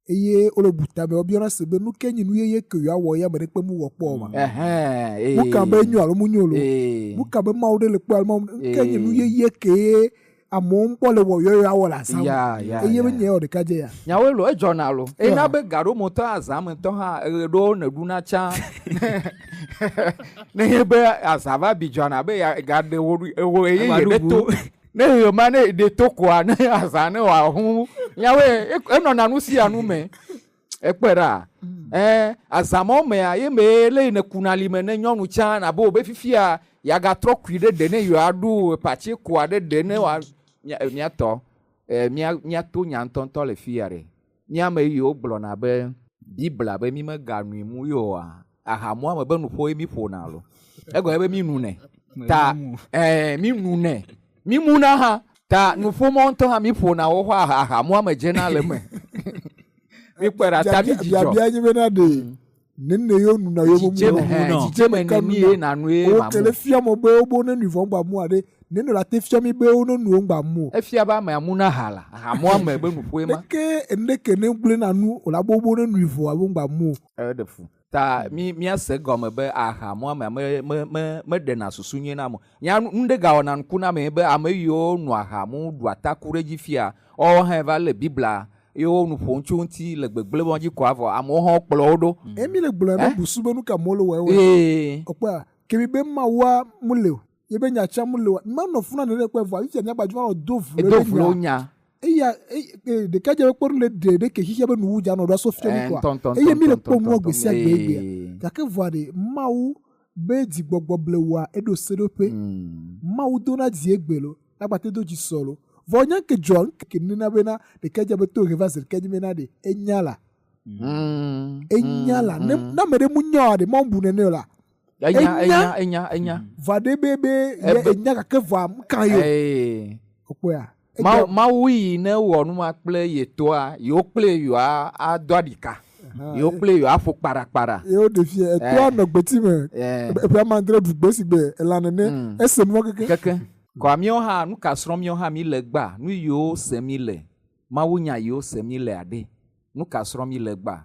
eye wole bu tame wobiɔna se be nu ke nyi nu yeye ke yewoawɔ ye ame ɖe kpe mu wɔ kpɔ o ma. Ɛhɛn, Mu ka be enyo alo mu nyo lo. ee. Mu ka be Mawu ɖe le kpɔ alo Mawu nu ke nyi nu Ee. yeye ke ye amewo ŋkpɔ le wɔ yewo yewoawɔ le azã me. Ya, ya, Eye ya. be nye wɔ ɖeka dze ya. Nyawoe lo edzɔna lo. Eye Ya. na be gaɖomotɔ azã me ŋutɔ hã eɣe ɖewo ne ɖuna tsã. Ne nye be azã va bi dzɔna be ya gaɖe wo ɖu ewo eye Ava ye ɖu ɖe to. bu. Ne ɣe ma ne ɖe to koa ne azã ne wòahu. Nyawoe enɔna nu sia nu me. Ekpɔe ɖa. Azã mɔ mea ye me le yi ne kuna li me ne nyɔnu tsã na be wo be fifia yagatrɔ kui ɖe ɖe ne yewoaɖu patsi koa ɖe ɖe ne wa miatɔ. Míato nya ŋutɔŋutɔ le fi ya ɖe. Míame yiwo gblɔna be Biblia be mi meganui mu ye oa, aha muame be nuƒo ye mi ƒona lo. Egɔme be mi nunɛ. Ta mi nunɛ. Mi muna hã. Ta nuƒo mɔ ŋutɔ hã mi ƒona wo xɔ aha muame dzena le me. Mi kpɔe ɖa ta mi dzidzɔ. Biabia nye bena ɖe nene yewo nuna yewo mu Dzidzeme, o. dzidzeme neni ye nanu ye Wo mamu. ke le fia mo be wo ne nui vɔ ŋgba mu aɖe. Nene la te fia mi be wo ne nu ŋgba mu o. Efia be amea muna ha la, aha muame be nuƒoe ma. Ke ene ke ne gblẽ na nu o la bo wo ne nui vɔ abo ŋgba mu o. Eɖe fu. Ta mi miase gɔme be aha muamea me me me meɖena susu nyui na ame. Nya nu ɖe gawɔna nuku na ame be ame yiwo nu aha mu ɖu ataku ɖe dzi fia, woawo hã va le Biblia ye wo nu ƒom tso ŋuti le gbegblẽ mɔ dzi koa vɔ amewo hã kplɔ wo ɖo. Emi le gblɔe be busu be nu ka amewo le wɔe wɔe. Okpɔa kemi be Mawua mu le o. Ye be nya tsã mu le o. Manɔ funa nene kpɔe vɔa fifia míagba dzo va nɔ do vlo Do be vlo nya. nya. Eya ɖeka dze be kpɔ nu le ɖe ɖe ke xixia be nuwu dza nɔ ɖo asɔ fia mi koa. Ŋutɔ, Eye mi le ŋutɔ, kpɔ nua ŋutɔ, gbe sia gbe egbea. Gake vɔa ɖe Mawu be dzigbɔgbɔ blewa eɖo seɖoƒe. Mawu dona dzi egbe lo. Agbate do dzi sɔ lo. Vɔ nya ke dzɔ ŋkeke nena bena ɖeka dze be to he va zi ɖeka dzi bena ɖe enya la. Enya la. Ne ne ame ɖe mu nya oa ɖe Mawu bu nene o la. Enya, Enya. enya, enya, enya. Vɔa ɖe be be ye Ebe- enya gake vɔa ŋka ye o. Okpɔea? Mawu yi ne wɔ nu ma kple ye toa, yewo kple yewoa ado aɖika. Yewo kple yewoa ƒo kpaɖakpaɖa. Yewo ɖe fia, etoa nɔ gbeti me. Eƒe amadre ɖu gbe si gbe elã nene. Ese nua keke. Keke. Kɔa míawo hã, nu ka srɔ̃m míawo hã mi le gbea? Nu yiwo se mi le, Mawu nya yiwo se mi le aɖe. Nu ka srɔ̃m mi le gbea?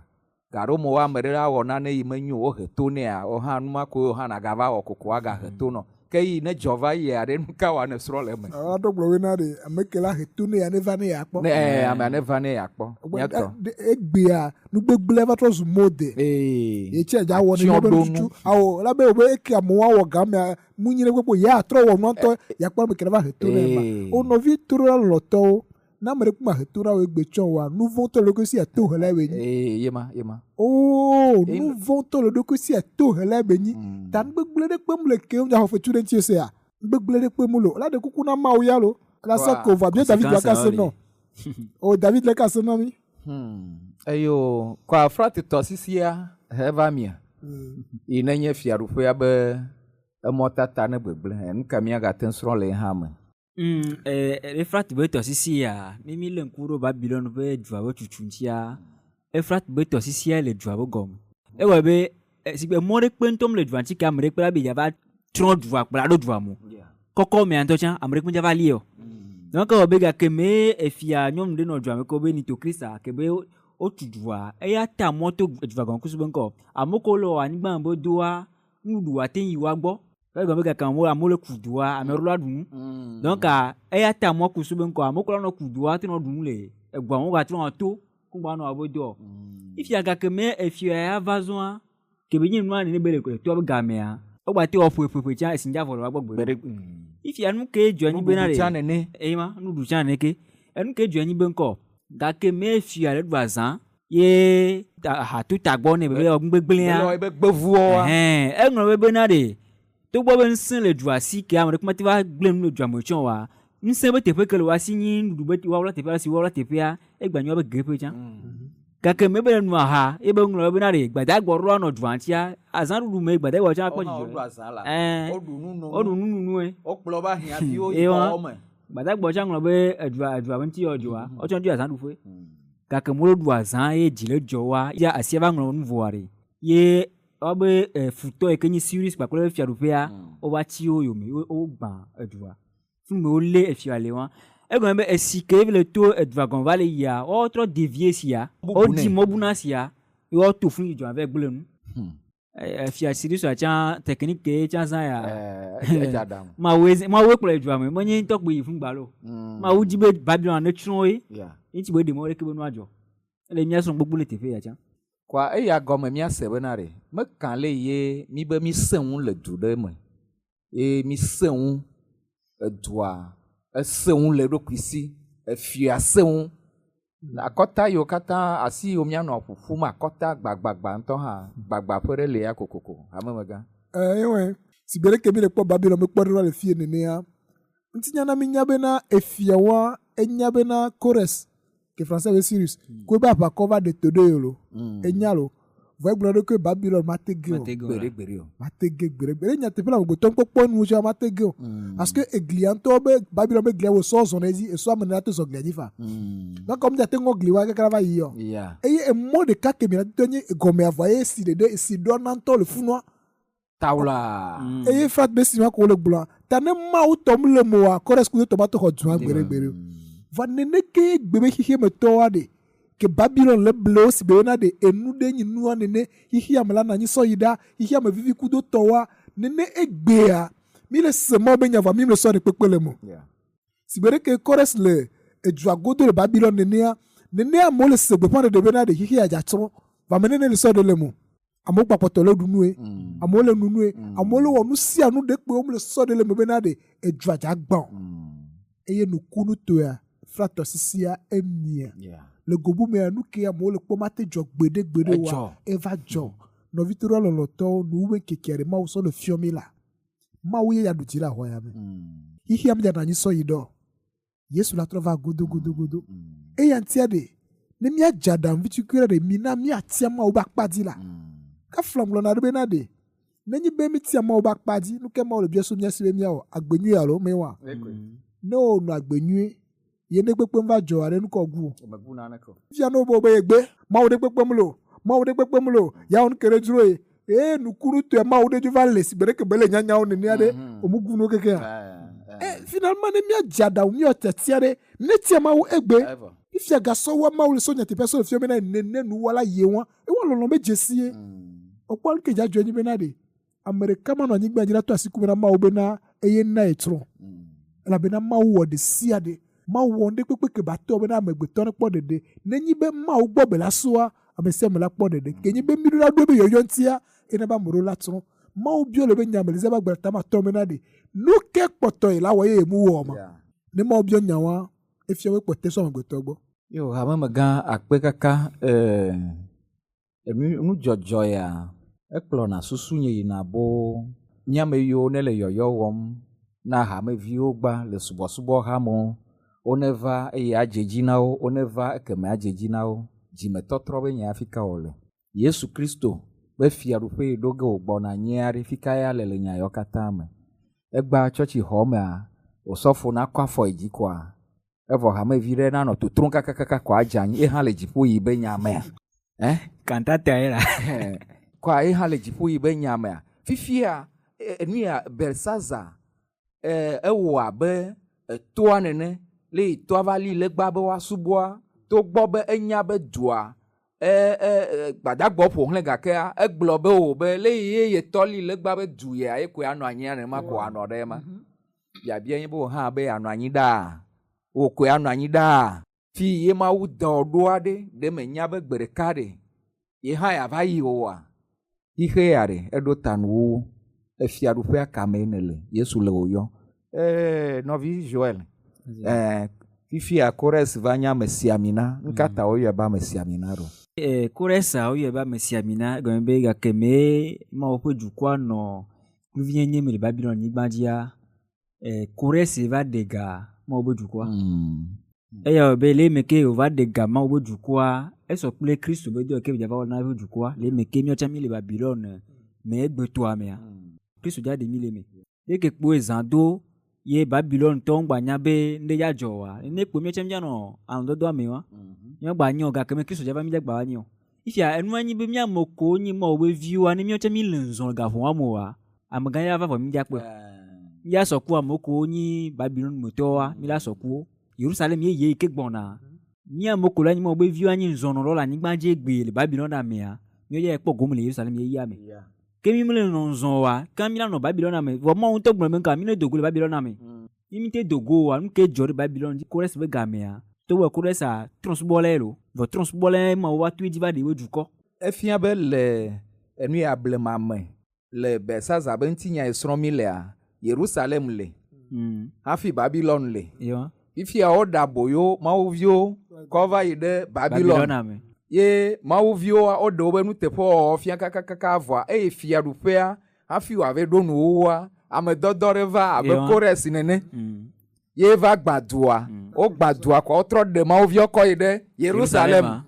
Gaɖo me wo ame ɖe awɔ nane yi menyo wohe to nɛa, wo hã nu ma koe wo hã nagava wɔ koko agahe to nɔ. Ke yi ne dzɔ va yia ɖe, nu ka wɔ ne srɔ̃ le eme? Alo aɖo gblɔ bena ɖe ame ke la he to ne ya ne va ne ya kpɔ. Ne, amea ne va ne ya kpɔ. Gbɔ, Míatɔ. egbea nugbegblẽ va trɔ zu mode. Ye tse dza wɔ ne Atsyɔ̃ be ɖo nututu. nu. Awo, la be wo be eke amewo awɔ gamea, mu nyi ɖe kpekpe, ya atrɔ wɔ nua ŋutɔ, ya kpɔ ame ke ne va he to ne ma. Wo nɔvi to ɖo la lɔlɔtɔwo, ne ame ɖe kpɔ ma he to na wo egbe tsɔ wa, nu vɔ̃ tɔ le ɖokui si ato he la be nyi. Ye ma, ye ma. Oo, nu vɔ̃ tɔ le ɖokui si ato he la be nyi. Ta nugbegblẽ ɖe kpe mu le ke, wonya xɔ fetu ɖe ŋuti sea. Nugbegblẽ ɖe kpe mu le o. La ɖe kuku na Mawu ya lo. La sɔ ko vɔ, bia David la ka se nɔ. O, David le ka se nɔ mi. Eyo, kɔ Efrate tɔsisia he va mia. Yi ne nye fiaɖuƒea be emɔtata ne gbegblẽ. Nu ka míagate ŋu srɔ̃ le hã me? Efrate be tɔsisi ya, ne mi le ŋku ɖo Babylon be dua be tutu ŋutia, Efrate be tɔsisia le dua be gɔme. Ewɔe be, si be mɔ ɖe kpe ŋutɔ le dua ŋuti ke ame ɖe kpe la be yava trɔ dua kple aɖo dua mo. Kɔkɔ mea ŋutɔ tsã, ame ɖe kpe ŋuti va li o. Donc ewɔ be gake me efia nyɔnu ɖe nɔ dua me ke wo be Nitocris ke be wotu dua, eya ta mɔ to dua gɔme kusu be ŋkɔ. Amewo ke wole anyigba me be doa, nuɖuɖu ate yi woa gbɔ. Egɔme be gake amewo amewo le ku dua, ame ɖewo la ɖu nu. Donc eya ta amewo ku su be ŋkɔ, amewo kura nɔ ku dua te nɔ ɖu nu le egoa me, wogatrɔ nɔ to ku gba nɔ wobe dɔ. Fifia gake me efia ya va zɔa, ke be nye nua nene be le toa be gamea, wogba te wɔ ƒe ƒe ƒe tsã esi ŋdza vɔ le woagbɔ gbe. Fifia nu ke dzɔ anyi be na ɖe. Nuɖuɖu tsã nene. Eye ma, nuɖuɖu tsã nene ke. Enu ke dzɔ anyi be ŋkɔ, gake me efia le ɖu azã ye aha to tagbɔ nɛ be be nugbegblẽa. Be be gbevuwoa. Ɛhɛn, eŋlɔ be bena ɖe, togbɔ be ŋusẽ le dua si ke ame ɖeke mate va gblẽ nu le dua me tsã oa, ŋusẽ be teƒe ke le woa si nyi nuɖuɖu be woawla teƒea si woawla teƒea, egba nyi woabe geƒe tsã. Gake me be le nu aha ye be ŋlɔ be bena ɖe gbadagba ɖoa nɔ dua ŋutia, azãɖuɖu me gbadagba tsã kpɔ dzidzɔ. Woɖu azã la. Ɛɛ. Woɖu nu no. Woɖu nu nunue. Wokplɔ woƒe ahiãviwo yi xɔwo me. Gbadagba tsã ŋlɔ be edua edua be ŋuti yɔ dzoa, wotsã ɖo azãɖuƒe. Gake me ɖu azã ye dzi le dzɔ woa, ya asia va ŋlɔ nu vɔa ɖe. Ye woabe futɔ yi ke nye Sirius kpakple fiaɖuƒea, wova tsi wo yome, wogbã edua. Fi me wolé efia le wa. Egɔme be esi ke le to edua gɔme va le yia, wotrɔ devie sia, wodi mɔ bu na sia, ye woato funu yi dua va gblẽ nu. Efia Sirius tsã technique ke tsã zã ya. Edza ɖaŋu. Mawu Mawu kplɔ edua me, menye ŋutɔ kpoe yi funu gba lo. Mawu dzi be Babylon ne tsrɔ̃ ye. Ŋuti be ɖe mɔ ɖeke be nua dzɔ. Ele mía srɔ̃ gbogbo le teƒe ya tsã. Kɔa eya gɔme míase bena ɖe, mekã le ye mí be mísẽ ŋu le du ɖe me. Ye mísẽ ŋu edua, esẽ ŋu le eɖokui si, efia sẽ ŋu. Akɔta yiwo katã, asi yiwo míanɔ ƒuƒum akɔta gbagbagba ŋutɔ hã, gbagbaƒe ɖe le ya kokoko, hamemegã. Ewɔe, si gbe ɖeke mi le kpɔ Babylon me kpɔ ɖe le fie nenea, ŋutinya na mi nya bena efia wa, enya bena Kores, ke français be Cyrus, ko be aʋakɔ va ɖe to ɖe yo lo. Enya lo. Vɔ egblɔ ɖe ke Babylon mate ge o. Gbeɖe gbeɖe o. Mate ge gbeɖe gbeɖe. Enya teƒe le amegbetɔ ŋkpɔkpɔ nu tsã mate ge o. Parce que eglia ŋutɔ be Babylon be glia wo sɔ zɔ ɖe edzi, esɔ ame nene ate zɔ glia dzi fa. Donc comme ate ŋɔ gli wa kaka la va yi yɔ. Eye emɔ ɖeka ke mi la tɔ nye gɔmea vɔa ye si ɖeɖe esi ɖɔ na ŋutɔ le funua. Tawla. Eye frat be si ma ko le gblɔa. Ta ne Mawu tɔ mu le moa, Kores kudo tɔ ma to xɔ dua gbeɖe gbeɖe. Va nene ke gbe be xixie me tɔwoa ɖe. Ke Babylon le blewo si be wona ɖe enu ɖe nyi nua nene xixia me la na anyi sɔ yi ɖa xixia me vivi kudo tɔwoa nene egbea mi le se Mawu be nya vɔa mi le sɔ ɖe kpekpe le mo. Si be ɖeke Kores le edua godo le Babylon nenea nenea amewo le se gbeƒã ɖeɖe bena ɖe xixia dza tsrɔ̃ vɔ ame nene le sɔ ɖe le mo. Amewo kpakpɔtɔ le ɖu nue, amewo le nu nue, amewo le wɔ nu sia nu ɖe kpe wo le sɔ ɖe le me bena ɖe edua dza gbã o. Eye nukunu toea Frat tɔsisia emia. Le go bu mea, nu ke amewo le kpɔ mate dzɔ gbeɖe gbeɖe oa, eva dzɔ. Nɔvi toɖola lɔlɔ̃tɔwo, nuwu be ŋkekea ɖe Mawu sɔ le fiɔ mí la. Mawu ye ya ɖu dzi le ahwa ya me. Xixia me dza nɔ anyi sɔ yi ɖɔ. Yesu la trɔ va godo godo godo. Eya ŋutia ɖe, ne míadze aɖaŋu vitukui ɖe ɖe, mina míatia Mawu be akpa dzi la. Kafla ŋlɔna ɖo bena ɖe, nenye be mítia Mawu be akpa dzi, nu ke Mawu le bia so mía si be míawɔ agbe nyui alo mewɔa? Ne wonɔ agbe nyui, ye ne kpekpem va dzɔ aɖe nu kɔ gu o. Fia ne wo be yegbe, Mawu ɖe kpekpem le o, Mawu ɖe kpekpem le o, ya wɔ nu ke ɖe dzro ye. Eye nukunu tɔe Mawu ɖe dzo va le si gbe ɖeke be le nyanyawo nenea ɖe, omu gu nu kekea. Finalement ne míadze aɖaŋu míawɔ tiatia ɖe, ne tia Mawu egbe. Fifia gasɔ wa Mawu le sɔ nyateƒea sɔ le fia bena nene nuwɔla ye wa. Ewa lɔlɔ̃ be dzesi ye. Wokpɔ nu ke dza dzɔ nyi bena ɖe, ame ɖeka manɔ anyigba dzi la to asi ku bena Mawu bena eye na ye tsrɔ̃. Elabena Mawu wɔ ɖe sia ɖe. Mawu wɔ nuɖe kpekpe ke ba tɔ bena amegbetɔ ne kpɔ ɖeɖe. Nenyi be Mawu gbɔ be la soa, ame sia ame la kpɔ ɖeɖe. Ke nyi be mi ɖo la ɖo be yɔyɔ ŋutia, ena be ame ɖewo la tsrɔ̃. Mawu biɔ le be nya me le Zeba gbe tama tɔ bena ɖe, nu ke kpɔtɔ ye la wɔ ye mu wɔ ma. Ne Mawu biɔ nya wa, efia be kpɔtɛ so amegbetɔ gbɔ. Yo, hamemegã akpe kaka, enu nudzɔdzɔ ya, ekplɔna susu nye yina boo. Míame yiwo ne le yɔyɔ wɔm na hameviwo gba le subɔsubɔ hamewo, woneva eye adze dzi na wo, woneva ekeme adze dzi na wo. Dzimetɔtrɔ be nya fi ka wòle. Yesu Kristo be fiaɖuƒe yi ɖo ge wògbɔna nyia ɖe fi ka ya le le nya yawo katã me. Egba tsɔtsi xɔ mea, osɔfo nakɔ afɔ yi dzi koa, evɔ hamevi ɖe nanɔ totrom kakakaka koa adze anyi, ye hã le dziƒo yi be nya mea. Kantata ye la. Koa ye hã le dziƒo yi be nya mea. Fifia, enu ya Belsaza, ewɔ abe etoa nene, le yi toa va li legba be woasubɔa, togbɔ be enya be dua, E, e, e, gbadagbɔ ƒo xlẽ gakea egblɔ be o be le ye ye tɔ li legba be du ya ye koe anɔ anyi nenema ko anɔ ɖe ema. Biabia nye be wò hã be yeanɔ anyi ɖaa. Wò koe anɔ anyi ɖaa. Fi ye Mawu dɔ ɖoa ɖe, ɖe menya be gbe ɖeka ɖe ye hã yeava yi oa? Xixe ya ɖe, eɖo ta nuwuwu. Efiaɖuƒea ka mee nèle? Yesu le wò yɔm. Ee, nɔvi Joel, ee, fifia Kores va nye amesiamina. Nu ka ta woyɔe be amesiamina ɖo? Ee, Kores a woyɔe be amesiamina egɔme be gake mee Mawu ƒe dukɔa nɔ kluvinyenye me le Babilon nyigba dzia, ee, Kores va ɖe ga Mawu ƒe dukɔa. Eya wɔe be le eme ke wòva ɖe ga Mawu ƒe dukɔa, esɔ kple Kristo be dɔ yi ke wòdza va wɔ na eƒe dukɔa le eme ke míawo tsã míle Babilon me egbetoa mea, Kristo dza ɖe mí le eme. Ye ke kpoe zã do ye Babilontɔwo ŋgba nya be ŋɖe dza dzɔ oa, nene kpoe míawo tsã mídza nɔ alɔ̃dɔdɔa me wa. Míawo gba nyɔ gake me Kristo dza va mídza gba va nyɔ. Fifia enua nyi be mía ame kewo nyi Mawu be viwoa, ne míawo tsã míle ŋzɔ le gaƒoƒoa me oa, amegã ya va vɔ mídza kpɔe. Mídza sɔ ku ame kewo nyi Babilon me tɔwoa, míla sɔ ku wo. Yerusalem yeye yi ke gbɔna, mía ame kewo la nyi Mawu be viwoa nyi ŋzɔnɔlawo le anyigba dzi egbe le Babilon mea, míawo dza kpɔ gome le Yerusalem yeyea me. Ke mí mele nɔ ŋzɔn oa, ke mí la nɔ Babilon me. Vɔ Mawu ŋutɔ gblɔ be ŋka mí ne do go le Babilon me. Mí mí te do go oa, nu ke dzɔ ɖe Babilon dzi Kores be gamea. Togbɔ Kores a trɔ̃subɔlae lo. Vɔ trɔ̃subɔlae Mawu va to edzi va ɖe eƒe dukɔ. Efia be le enu ya blema me, le Belsazar be ŋutinya yi srɔ̃m mí lea, Yerusalem le hafi Babilon le. Fifia woɖe aboyo Mawu viwo kɔ va yi ɖe Babilon. Ye Mawu viwoa, woɖe wobe nuteƒewɔwɔ fia kakakaka vɔa eye fiaɖuƒea hafi wòave ɖo nuwuwua, ame dɔdɔ ɖe va abe Kores nene. Ye va gbã dua. Wogbã dua kɔa wotrɔ ɖe Mawu viwo kɔ yi ɖe Yerusalem.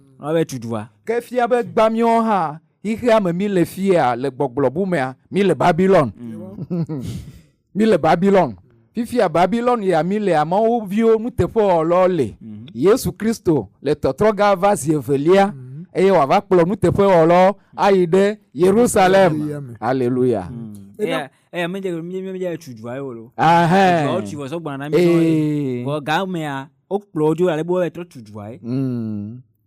Ke fia be gbã míawo hã xixea me mí le fia le gbɔgblɔ bu mea, mí le Babilon. Mí le Babilon. Fifia Babilon ya mí lea, Mawu viwo nuteƒewɔlawo le. Yesu Kristo le tɔtrɔ gã va zi evelia eye wòava kplɔ nuteƒewɔlawo ayi ɖe Yerusalem. Aleluya. Eya eya me dze mi mi dze tu dua ye o lo. Ahɛn. Dua wotui vɔ sɔ gbɔna na mi sɔ ye. Vɔ gamea wokplɔ wo dzo ale be wotrɔ tu dua ye.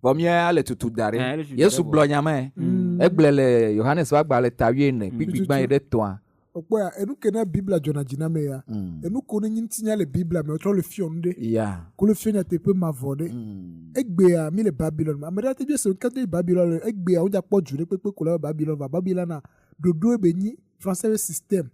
Vɔ mía le tutu da ɖe. Yesu gblɔ nya mɛ. Egblɔe le Yohanes ƒe agbalẽ ta wuiene kpukpui gbã yi ɖe etɔ̃a. Okpɔa, enu ke na Biblia dzɔna dzi na ame ya. Enu ko ne nyi ŋutinya le Biblia me, wotrɔ le fiɔ nu ɖe. Ko le fiɔ nyateƒe mavɔ ɖe. Egbea, mi le Babilon me. Ame ɖe ate biɔ se ŋkeke yi Babilon le. Egbea, wodza kpɔ du ɖe kpekpe ko le Babilon va. Babilon a, ɖoɖoe be nyi français be système.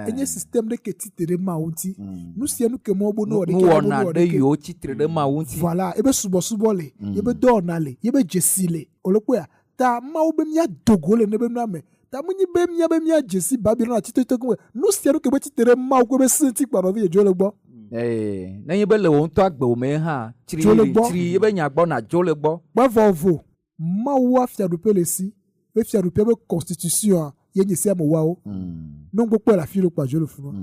Enye système ɖe ke tsitre ɖe Mawu ŋuti. Nu sia nu ke mɔ bo ne wɔ ɖeke, Nuwɔna ɖe yiwo tsitre ɖe Mawu ŋuti. Voilà, ebe subɔsubɔ le, yebe dɔwɔna le, yebe dzesi le. Wòle kpɔea? Ta Mawu be míado go le nebe nua me. Ta menye be míabe míadze si Babilon atsi tototo me. Nu sia nu ke be tsitre ɖe Mawu ƒe se ŋuti kpɔa nɔvinye dzo le egbɔ. Ee, nenye be le wò ŋutɔ agbewò mee hã, tsri Dzo le gbɔ. tsri eƒe nya gbɔ nàdzo le egbɔ. Kpɔ evɔ vo, Mawua fiaɖuƒe le esi, be fiaɖuƒea be constitution-a ye nye sea me woawo. Ne ŋgbe kpɔe le afi ɖe kpɔa dzo le funua.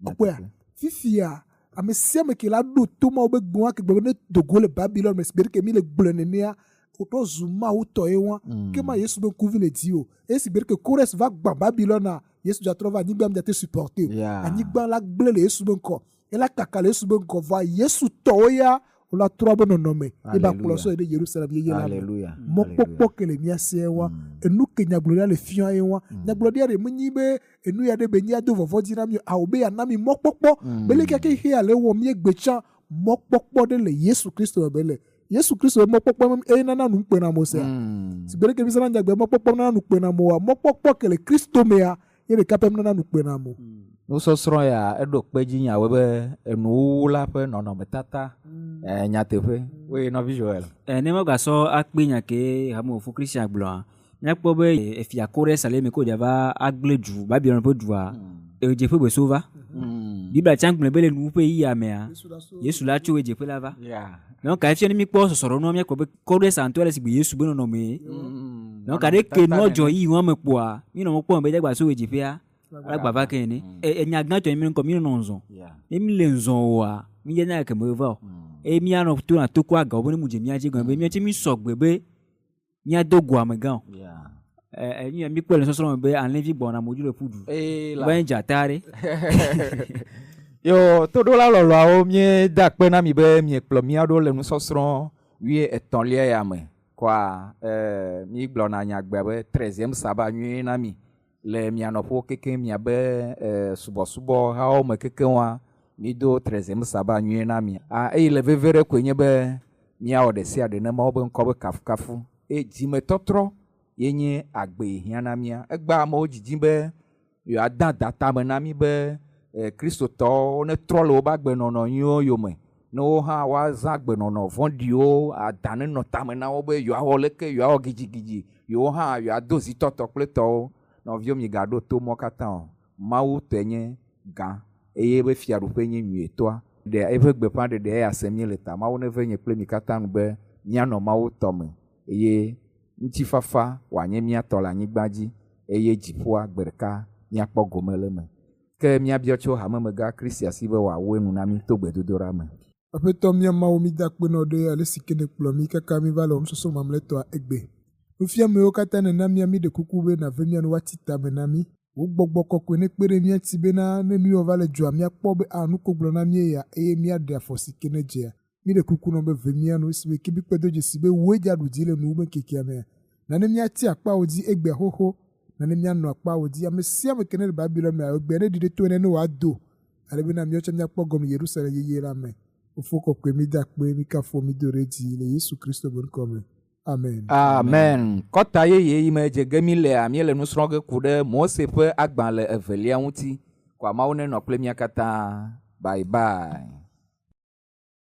Ekpɔea? Fifia, ame sia ame ke la ɖo to Mawu be gbe wa ke gblɔ be ne do go le Babilon me sigbe ɖeke mi le gblɔe nenea, wòtrɔ zu Mawu tɔ ye wa. Ke ma Yesu be ŋkuvi le dzi o. Eye sigbe ɖeke Kores va gbã Babilon-a, Yesu dza trɔ va anyigba me dza te supporter o. Anyigba la gblẽ le Yesu be ŋkɔ. Ela kaka le Yesu be ŋkɔ vɔa Yesu tɔwo ya wola trɔ be nɔnɔme ye ba kplɔ sɔ yi ɖe Yerusalem yeye la me. Mɔkpɔkpɔ ke le mía sie wa. Enu ke nyagblɔɖia le fia ye wa. Nyagblɔɖia ɖe menyi be enu ya ɖe be nyi ado vɔvɔ dzi na mi o. Ao be yeana mi mɔkpɔkpɔ be leke ke xexea le ewɔm míegbe tsã mɔkpɔkpɔ ɖe le Yesu Kristo me be le. Yesu Kristo be mɔkpɔkpɔ eye nana nu ŋukpe na amewo sea. Sigbe ɖeke mísena nyagbe mɔkpɔkpɔ nana nu kpe na amewoa, mɔkpɔkpɔ ke le Kristo mea ye ɖeka pɛ nana nu kpe na amewo. Nusɔsrɔ̃ ya eɖo kpe edzi nyawoe be enuwuwu la ƒe nɔnɔmetata nyateƒe. Woe nɔvi Joel. Ne megasɔ akpe nya ke hamewofo Christian gblɔa, míakpɔ be efia Kores le eme ke wòdza va agblẽ du, Babilon ƒe dua, ɣedzeƒe be so va. Biblia tsã gblɔe be le nuwuƒe ɣeyiɣia mea, Yesu la tso ɣedzeƒe la va. Donc efia ne míkpɔ sɔsɔɖɔnua míakpɔ be Kores ŋutɔ le sigbe Yesu be nɔnɔmee. Donc ɖe ke nua dzɔ yi nua me kpoa, míenɔ mɔ kpɔm be dagba so ɣedzeƒea la gba va ke ene. Enya gãtɔ nye ŋkɔ míenɔ ŋzɔ. Ne míle ŋzɔ oa, mídze ke me va o. Eye míanɔ to na to kɔ agawo be ne mu dze mía dzi gɔme be míatse mí sɔgbe be míado go amegã o. Ɛ míkpɔe le nusɔsrɔ̃ me be alẽvi gbɔna amewo dzi le ƒu du. Va nye dzata ɖe. Yo, toɖola lɔlɔawo, míeda akpe na mi be miekplɔ mía ɖo le nusɔsrɔ̃ wuietɔ̃lia ya me. Kɔa eh, mi gblɔna nyagbea be treizième sabbat nyuie na mi le mia nɔƒewo kekeŋ miabe eh, subɔsubɔhawo me kekeŋua mido treizième sabbat nyuie na mi. Ah, eyi le veve ɖe koe nye be míawɔ ɖe sia ɖe ne Mawu be ŋkɔ be kafukafu eye dzimetɔtrɔ ye nye agbe yi hiã na mía. Egbea amewo dzidzim be yewoade ada tame na mí be eh, Kristotɔwo netrɔ le woƒe agbenɔnɔ nyuiwo yome ne wo hã woazã agbenɔnɔ vɔ̃ɖiwo ada nenɔ tame na wo be yewoawɔ leke yewoawɔ gidigidi yewo hã yewoado zitɔtɔ kple tɔwo. Nɔviwo migaɖo to mɔ katã o. Mawu tɔe nye gã eye eƒe fiaɖuƒe nye nyuietɔa. Ɖe eƒe gbeƒãɖeɖe eya sem míele ta. Mawu neve nye kple mi katã nu be míanɔ Mawu tɔ me eye ŋutifafa wòanye mía tɔ le anyigba dzi eye dziƒoa gbe ɖeka míakpɔ gome le eme. Ke míabiɔ tso hamemegã Kristi si be wòawu enu na mí to gbedodoɖa me. Aƒetɔ mía Mawu, mída akpe na wò ɖe ale si ke nèkplɔ mí kaka míva le wò nusɔsrɔ̃ mamlɛtɔa egbe. Nufiamewo katã nèna mía, míɖe kuku be nàve mía nu woatsi tame na mí. Wò gbɔgbɔ kɔkɔe nekpe ɖe mía ŋuti bena ne nu yawo va le dzɔa, míakpɔ be a nu ko gblɔ na mí eya eye míaɖe afɔ si ke nedzea. Míɖe kuku nɔ be ve mía nu esime ke míkpɔe do dzesi be wòe dza ɖu dzi le nuwuwu be ŋkekea mea. Na ne míati akpawò dzi egbea xoxo. Na ne míanɔ akpawò dzi. Ame sia ame ke nele Babilon mea, egbea neɖi ɖe to ene ne wòado, ale bena míawo tsɛ míakpɔ gɔme Yerusalem yeye la me. Fofo kɔkɔe, mída akpe, míkafu wò, mído ɖe edzi le Yesu Kristo be ŋkɔ me. Amen. Amen. Kɔta yeye yi me dze ge mílea, míele nu srɔ̃ ge ku ɖe Mose ƒe agbalẽ evelia ŋuti. Kɔa Mawu nenɔ kple mía katã. Bye bye.